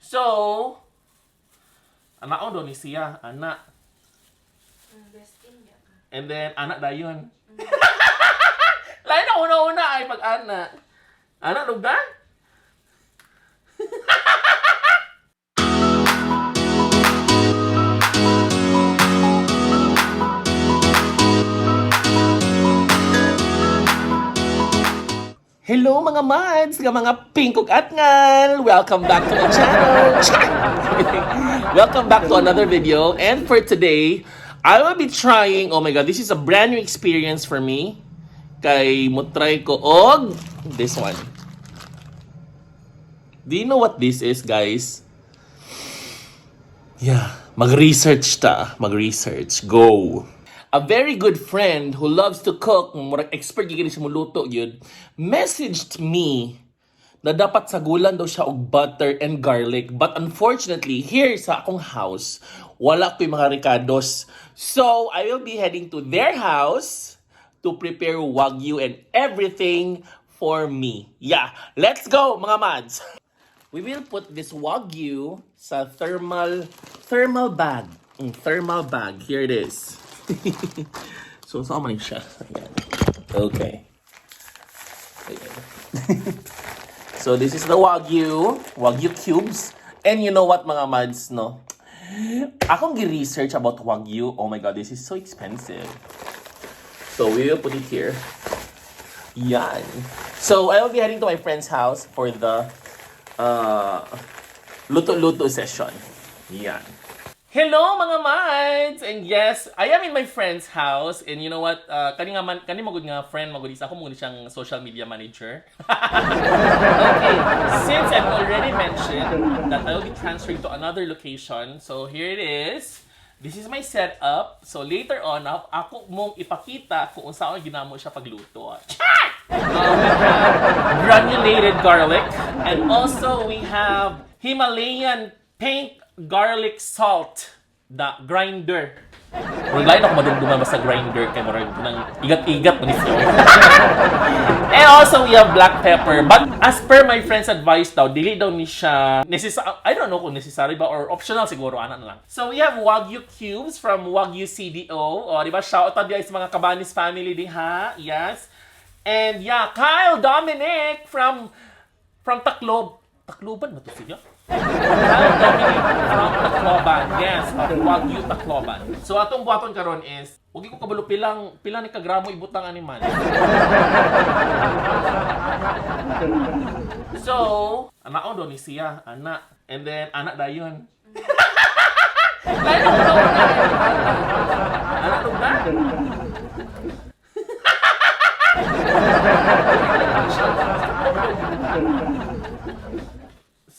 So, anak daw ni siya, anak. Best in niya ka. And then, anak dayon. Lain na una-una ay pag anak. Anak lugda? Hello mga mads, nga mga pingkog at ngal! Welcome back to my channel! Welcome back to another video. And for today, I will be trying, oh my God, this is a brand new experience for me. Kay mutry ko og this one. Do you know what this is, guys? Yeah, mag-research ta. Mag-research. Go. A very good friend who loves to cook, murag expert gyud siya moluto gyud, messaged me na dapat sagulan daw siya og butter and garlic. But unfortunately, here sa akong house, wala ko'y mga ricados. So, I will be heading to their house to prepare wagyu and everything for me. Yeah, let's go mga mads! We will put this wagyu sa thermal bag. Thermal bag. Here it is. So, saan man siya? Ayan. Okay. Ayan. So, this is the wagyu cubes. And you know what, mga mads, no? Akong gi-research about wagyu. Oh my God, this is so expensive. So, we will put it here. Yan. So, I will be heading to my friend's house for the luto-luto session. Yan. Hello mga mads! And yes, I am in my friend's house. And you know what? Kani nga man, kani magud nga friend magud isa ako magud siyang social media manager. Okay, since I've already mentioned that I will be transferring to another location, so here it is. This is my setup. So later on, ako mong ipakita kung unsaon ginamo siya pagluto. We have granulated garlic, and also we have Himalayan pink garlic salt, the grinder. Murag lain ako madumduman basta grinder kay murag nang igat-igat man ni siya. And also we have black pepper. But as per my friend's advice daw, dili daw ni siya I don't know kung necessary ba or optional siguro, ana na lang. So we have Wagyu cubes from Wagyu CDO. O, di ba? Shout out diha sa mga Cabanis family diha. Yes. And yeah, Kyle Dominic from Taclob. Tacloban ba to siya? Kyle Dominic from Tacloban. Yes, of Wagyu Tacloban. So atong buhaton karon is, wag ko kabalo pilang pila ni ka gramo ibutang ani man. So, anak daw ni siya, anak. And then anak dayon. Lain ako daw anak lugda.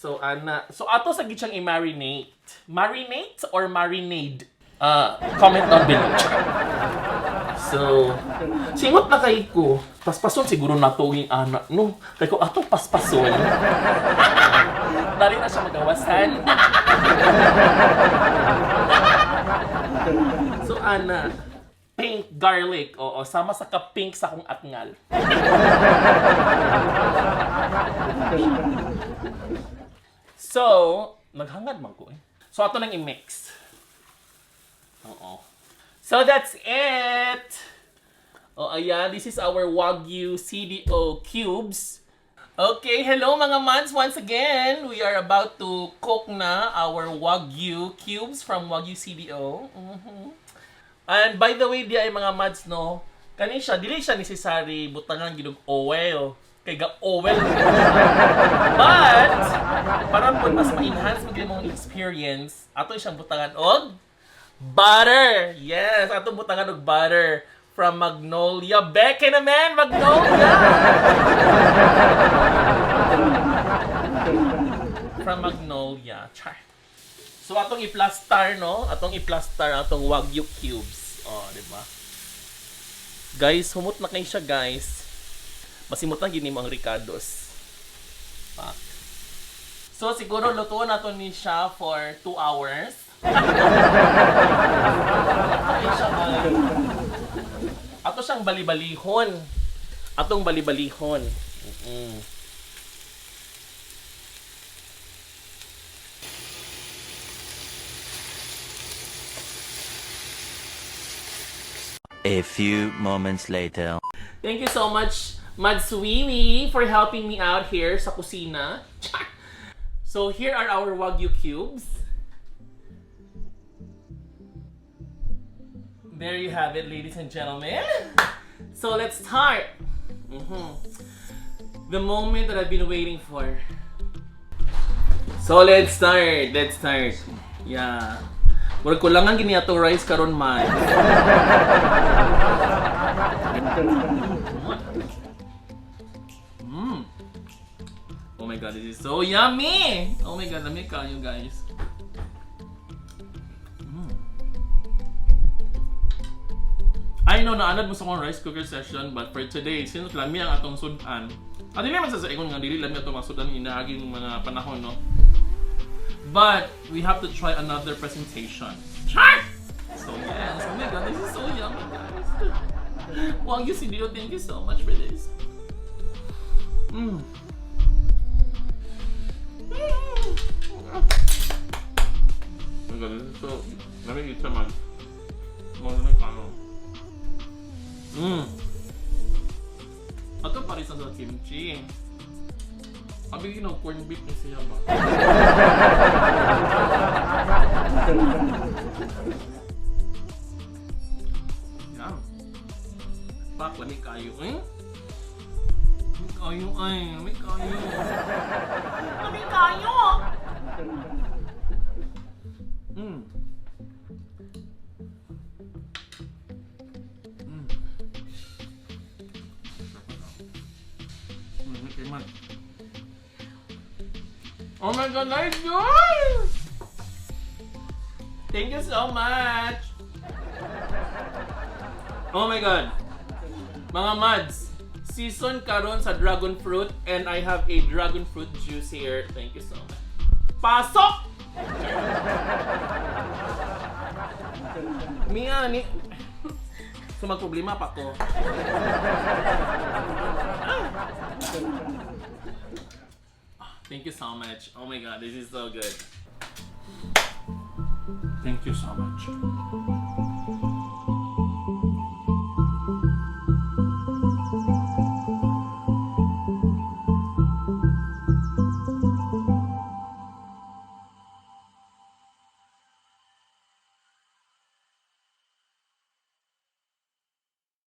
So ana, so ato sa gid siyang i-marinate. Marinate or marinade? Comment down below. So, singot na kay ko. Paspason siguro na to yung anak, no? Kay ko ato paspason. Dali na siya magawasan. So ana, pink garlic. Oo, sama sa ka-pink sa akong atngal. So, naghangad man ko eh. So ato nang i-mix. Oo. So that's it. Oh, ayan, this is our Wagyu CDO cubes. Okay, hello mga mans once again. We are about to cook na our Wagyu cubes from Wagyu CDO. And by the way, di ay mga mads, no, kani siya, dili siya necessary butangan ginog oil. Kay ga oil na siya. But, para po mas ma-enhance mo mong experience, ato siyang butangan og butter. Yes, atong butangan og butter from Magnolia. Beke naman, Magnolia! From Magnolia. Char. So atong i-plaster, no? Atong i-plaster atong Wagyu cubes. Oh, di ba? Guys, humot na kay siya, guys. Masimot na gini mo ang ricados. Pak. So siguro lutuan nato ni siya for 2 hours. Okay siya, guys. Ato siyang balibalihon. Atong balibalihon. A few moments later. Thank you so much, Madswiwi, for helping me out here sa kusina. So here are our Wagyu cubes. There you have it, ladies and gentlemen. So let's start. The moment that I've been waiting for. So let's start. Let's start. Yeah. Murag kulangan gini atong rice karon man. Oh my God, this is so yummy! Oh my God, lami kaayo, guys. I know na anad mo sa akong rice cooker session, but for today, since lami ang atong sudan, at dili man sa ingon nga dili lami atong mga sudan inaaging mga panahon, no? But we have to try another presentation. Char! So yes, oh my God, this is so yummy, guys. Wagyu CDO, thank you so much for this. Oh my God, this is so. Let me eat some, man. Ano. Ato pa rin sa kimchi. Abi ginaw corned beef ni siya ba? Yum. Pak, lami kaayo eh. Lami kaayo ay, lami kaayo. Lami kaayo! Okay, man. Oh my God, nice guys! Thank you so much! Oh my God! Mga Mads, season karon sa dragon fruit and I have a dragon fruit juice here. Thank you so much. Pasok! Mia, ni. So magproblema pa ko. Ah, thank you so much. Oh my God, this is so good. Thank you so much.